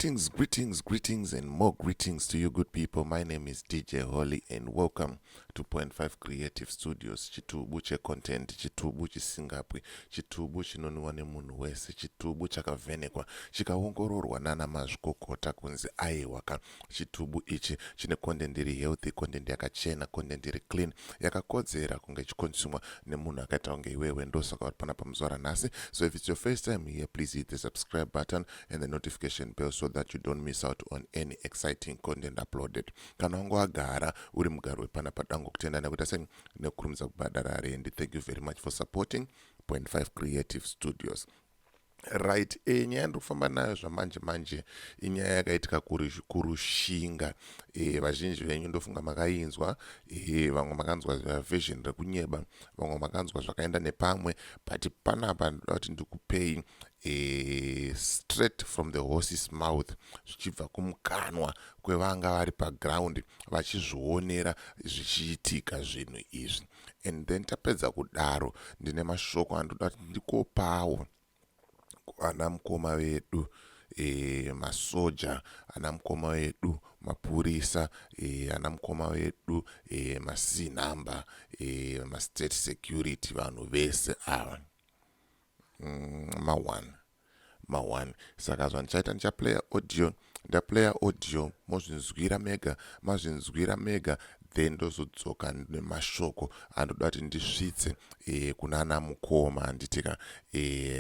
Greetings, greetings, greetings, and more greetings to you, good people. My name is DJ Holly, and welcome to Point 5 Creative Studios. Chitubu checontent, chitubu chisingapwi, chitubu chinonwiwa nemunhu wese, chitubu chakavhenekwa, chikaongororwa nana mazvikokota kunzi aiwa ka, chitubu ichi chine content iri healthy, content yakachena, content iri clean, yakakodzera kunge ichiconsumwa nemunhu akaita kunge iwewe. Ndosaka uri panapa muzuva ranhasi. So if it's your first time here, please hit the subscribe button and the notification bell so that you don't miss out on any exciting content uploaded. Kana wanga wagara uri mugari wepanapa, dango kutenda nekuita sei, nekukurumidza kubhadhara rendi. Thank you very much for supporting Point 5 Creative Studios. Right, nyaya ndiri kufamba nayo zvamanje manje inyaya yakaitika kuRushinga. Vazhinji venyu ndofunga makainzwa. Vamwe makanzwa version rekunyeba, vamwe makanzwa zvakaenda nepamwe, but panapa ndoda kuti ndikupei straight from the horse's mouth, zvichibva kumukanwa kwevanga vari paground vachizvionera zvichiitika zvinhu izvi. And then tapedza kudaro, ndine mashoko andoda kuti ndikopawo ana mukoma vedu masoja, ana mukoma vedu mapurisa, ana mukoma vedu masinamba, mastate security, vanhu vese ava, ma1 ma1. Saka zvandichaita, ndichaplaya audio. Ndaplaya audio, mozvinzwira mega. Mazvinzwira mega, then ndozodzoka nemashoko andoda kuti ndisvitse kuna ana mukoma, handitika?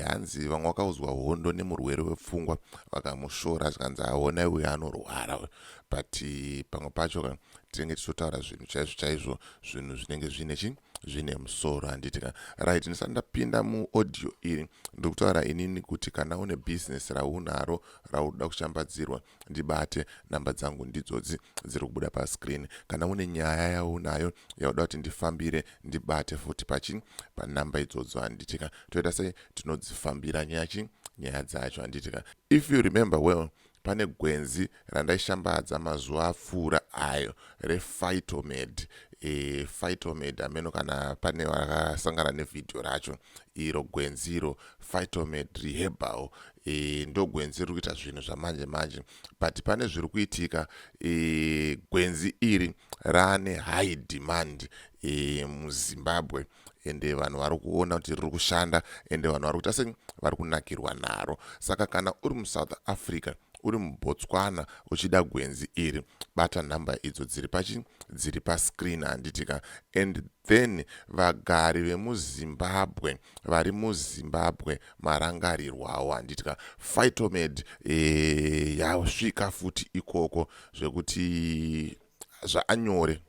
Hanzi vamwe vakaudzwa hondo nemurwere wepfungwa, vakamushora, zvikanzi aona uyo anorwara. But pamwe pacho tinenge tichitotaura zvinhu chaizvo chaizvo, zvinhu zvinenge zvine chi zvine musoro, handitika? Right, ndisati ndapinda muaudio iri, ndiri kutaura inini kuti kana une bhizinesi raunaro raunoda kushambadzirwa, ndibate. Namba dzangu ndidzodzi dziri kubuda pascreen. Kana une nyaya yaunayo yauda kuti ndifambire, ndibate futi pachi panamba idzodzo, handitika? Toita sei, tinodzifambira nyaya chi nyaya dzacho, handitika? If you remember well, pane gwenzi randaishambadza mazuva apfuura ayo rePhytomed. Phytomed, ameno kana pane vakasangana nevhidhiyo racho iro. Gwenzi iro, Phytomed Reherbal, ndo gwenzi riri kuita zvinhu zvamanje manje, but pane zviri kuitika. Gwenzi iri rane high demand muZimbabwe, ende vanhu vari kuona kuti riri kushanda, ende vanhu vari kuita sei, vari kunakirwa naro. Saka kana uri muSouth Africa, uri muBotswana, uchida gwenzi iri, bata nhamba idzo dziri pachi dziri pascreen, handitika? And then vagari vemuZimbabwe, vari muZimbabwe, marangarirwawo, handitika? Phytomed yasvika futi ikoko zvekuti zvaanyore.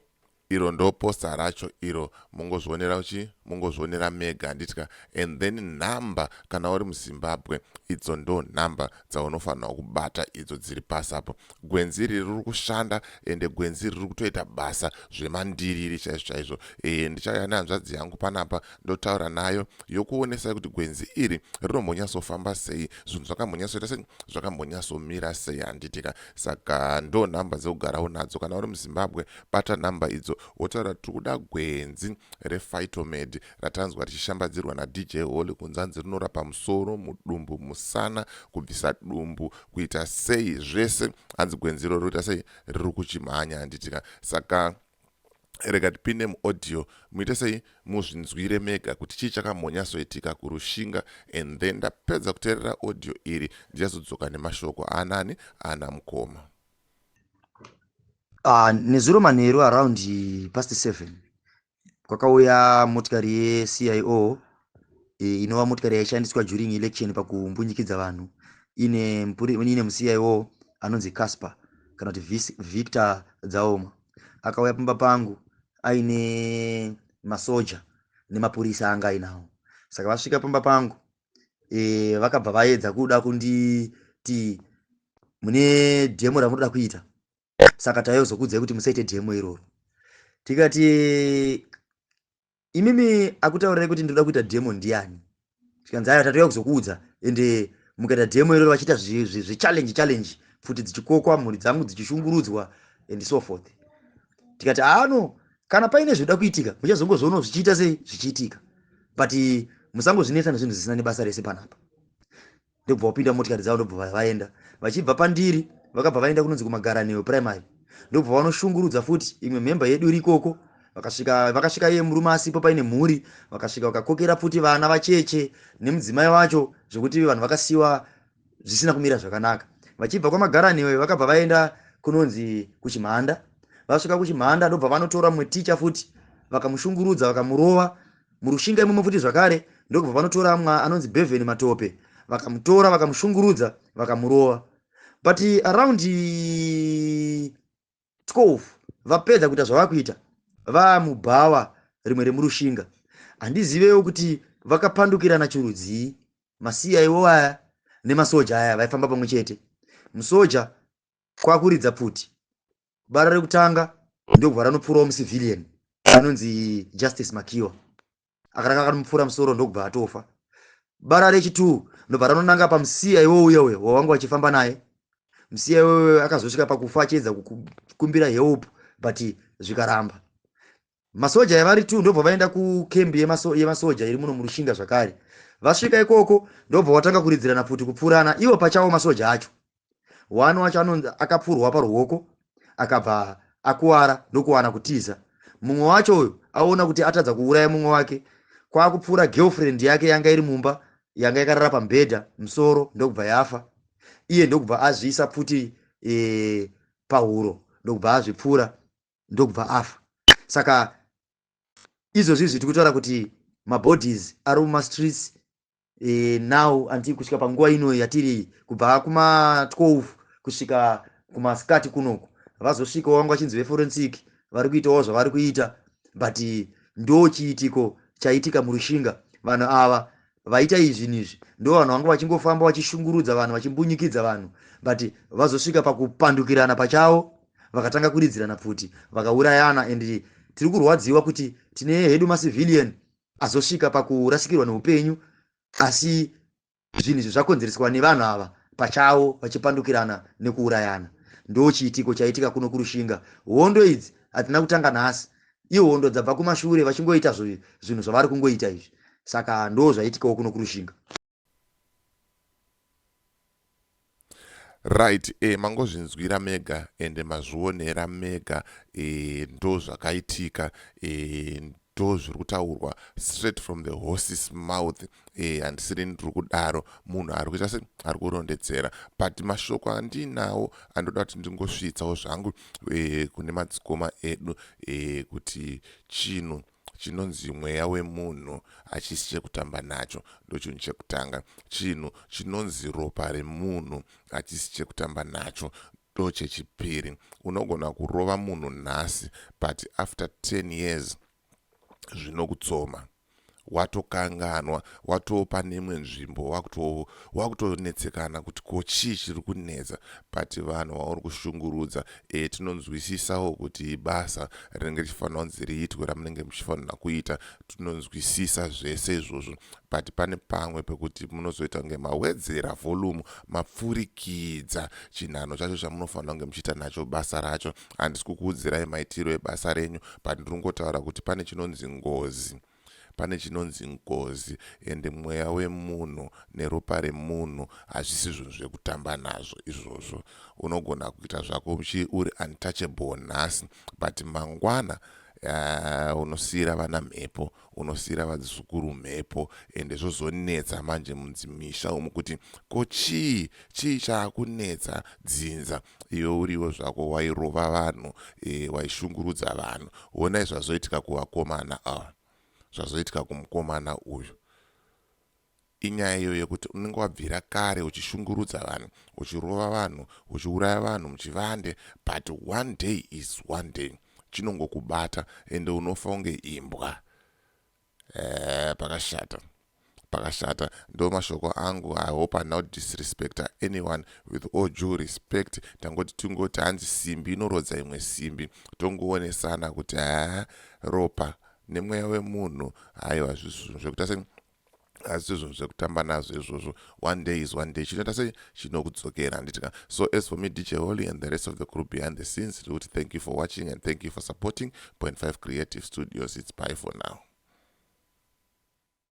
Iro ndo poster racho iro, mungozvionera chi mungozvionera mega, handitika? And then nhamba, kana uri muZimbabwe, idzo ndo nhamba dzaunofanira kubata, idzo dziri pasi apo. Gwenzi iri riri kushanda, ende gwenzi riri kutoita basa zvemandiriri chaizvo chaizvo. Ndichauya nehanzvadzi yangu panapa, ndotaura nayo, yokuonesai kuti gwenzi iri rinombonyatsofamba sei, zvinhu zvakambonyatsoita sei, zvakambonyatsomira sei, handitika? Saka ndo nhamba dzekugarawo nadzo. Kana uri muZimbabwe, bata nhamba idzo, wotaura, "Tiri kuda gwenzi rePhytomed ratanzwa richishambadzirwa naDJ Holly, kunzanzi rinorapa musoro, mudumbu, musana, kubvisa dumbu, kuita sei zvese." Hanzi gwenzi iro rinoita sei, riri kuchimhanya, handitika? Saka rega tipinde muaudio, muite sei, muzvinzwire mega kuti chii chakambonyatsoitika kuRushinga. And then ndapedza kuteerera audio iri, ndichazodzoka nemashoko anani ana mukoma. Nezuro manheru around past 7 kwakauya motikari yeCIO, inova motikari yaishandiswa during election pakumbunyikidza vanhu, ine muCIO anonzi Casper kana kuti Victor Dzaoma. Akauya pamba pangu aine masoja nemapurisa anga ainawo. Saka vasvika pamba pangu, vakabva vaedza kuda kunditi, "Mune demo ramunoda kuita, saka taizokuudzai kuti musaite demo iroro." Tikati, "Imimi akutaurirai kuti ndinoda kuita demo ndiani?" Tikanzi, "Aiwa, tatouya kuzokuudza, ende mukaita demo iroro." Vachiita zvechallenge challenge, pfuti dzichikokwa, mhuri dzangu dzichishungurudzwa and so forth. Tikati, "Ano, kana paine zvinoda kuitika, muchazongozvionawo zvichiita sei, zvichiitika, but musangozvinetsa nezvinhu zvisina nebasa rese panapa." Ndobva vapinda motikari dzavo, ndobva vaenda. Vachibva pandiri vakabva vaenda kunonzi kuMagaraneo Primary, ndobva vanoshungurudza futi imwe mhemba yedu iri ikoko. Vakasvika, vakasvika iye murume asipo paine mhuri, vakasvika vakakokera futi vana vacheche nemudzimai wacho, zvekuti vanhu vakasiyiwa zvisina kumira zvakanaka. Vachibva kwaMagaraneo vakabva vaenda kunonzi kuChimhanda. Vasvika kuChimhanda ndobva vanotora mumwe ticha futi, vakamushungurudza, vakamurova. MuRushinga imomo futi zvakare ndokubva vanotora mwa anonzi Beven Matope, vakamutora, vakamushungurudza, vakamurova. But around 12 vapedza kuita zvavakuita, vamubhawa rimwe remuRushinga. Handizivewo kuti vakapandukirana chirudzii, maCIO aya nemasoja aya vaifamba pamwe chete. Musoja kwakuridza pfuti, bara rekutanga ndokubva ranopfurawo mucivilian anonzi Justice Makiwa, akaranga akanomupfura musoro ndokubva atofa. Bara rechi2 ndobva ranonanga pamusiya iwo uya uya wawanga vachifamba naye. Musiya iwoyo akazosvika pakufa achiedza kukumbira help, but zvikaramba. Masoja yavari 2 ndobva vaenda kukembi yemasoja iri muno muRushinga zvakare. Vasvika ikoko ndobva watanga kuridzirana pfuti, kupfurana ivo pachawo masoja acho. One wacho anonzi akapfurwa paruoko akabva akuwara ndokuwana kutiza. Mumwe wacho uyu aona kuti atadza kuuraya mumwe wake, kwakupfuura girlfriend yake yanga iri mumba, yanga yakarara pamubhedha musoro, ndokubva yafa. Iye ndokubva azviisa pfuti pahuro, ndokubva azvipfura, ndokubva afa. Saka izvozvi izvi tiri kutaura kuti mabodies ari mumastreets now anti kusvika panguva ino yatiri, kubva kuma 12 kusvika kumasikati kunoku. Vazosvikawo vanga vachinzi veforensic vari kuitawo zvavari kuita, but ndo chiitiko chaitika muRushinga. Vanhu ava vaita izvi izvi ndo vanhu vanga vachingofamba vachishungurudza vanhu, vachimbunyikidza vanhu, but vazosvika pakupandukirana pachavo, vakatanga kuridzirana pfuti, vakaurayana. And tiri kurwadziwa kuti tine hedu macivilian azosvika pakurasikirwa neupenyu, asi zvinhu izvi zvakonzereswa nevanhu ava pachavo vachipandukirana nekuurayana. Ndo chiitiko chaitika kuno kuRushinga. Hondo idzi hadzina kutanga nhasi, ihondo dzabva kumashure vachingoita zvinhu zvavari kungoita izvi. Saka ndo zvaitikawo kuno kuRushinga. Right, mangozvinzwira mega ende mazvionera mega. Ndo zvakaitika, ndo zviri kutaurwa straight from the horse's mouth. Handisiri ndiri kudaro, munhu ari kuita se ari kurondedzera, but mashoko andinawo andoda kuti ndingosvitsawo zvangu kune madzikoma edu kuti chinhu chinonzi mweya wemunhu hachisi chekutamba nacho. Ndo chinhu chekutanga. Chinhu chinonzi ropa remunhu hachisi chekutamba nacho. Ndo chechipiri. Unogona kurova munhu nhasi, but after 10 years zvinokutsoma, watokanganwa, watopa neimwe nzvimbo, wakutonetsekana kuti ko chii chiri kunetsa. But vanhu vauri kushungurudza, tinonzwisisawo kuti basa rinenge richifanira kunzi riitwe ramunenge muchifanira kuita, tinonzwisisa zvese izvozvo, but pane pamwe pekuti munozoita kunge mawedzera volume, mapfurikidza chinhano chacho chamunofanira kunge muchiita nacho basa racho. Handisi kukuudzirai maitiro ebasa renyu, but ndiri kungotaura kuti pane chinonzi ngozi, pane chinonzi ngozi, ende mweya wemunhu neropa remunhu hazvisi zvinhu zvekutamba nazvo izvozvo. Unogona kuita zvako uri untouchable nhasi, but mangwana unosiyira vana mhepo, unosiyira vadzukuru mhepo, ende zvozonetsa manje mudzimisha umu kuti ko chii, chii chaakunetsa dzinza, iwe uriwo zvako wairova vanhu, waishungurudza vanhu. Honai zvazoitika kuvakomana ava, zvazoitika kumukomana uyu. Inyaya iyoyo yekuti unenge wabvira kare uchishungurudza vanhu, uchirova vanhu, uchiuraya vanhu muchivande, but one day is one day, chinongokubata ende unofa unge imbwa. Pakashata, pakashata. Ndo mashoko angu. I hope I not disrespect anyone. With all due respect, tangoti tingoti hanzi simbi inorodza imwe simbi. Tongoonesana kuti haa, ropa nemweya wemunhu, haiwa, zvinhu zvekuita se hazisi zvinhu zvekutamba nazvo izvozvo. One day is one day, chinoita sei, chinokudzokera, handitika? So as for me, DJ Holly, and the rest of the crew behind the scenes, tiri kuti thank you for watching and thank you for supporting Point 5 Creative Studios. It's bye for now.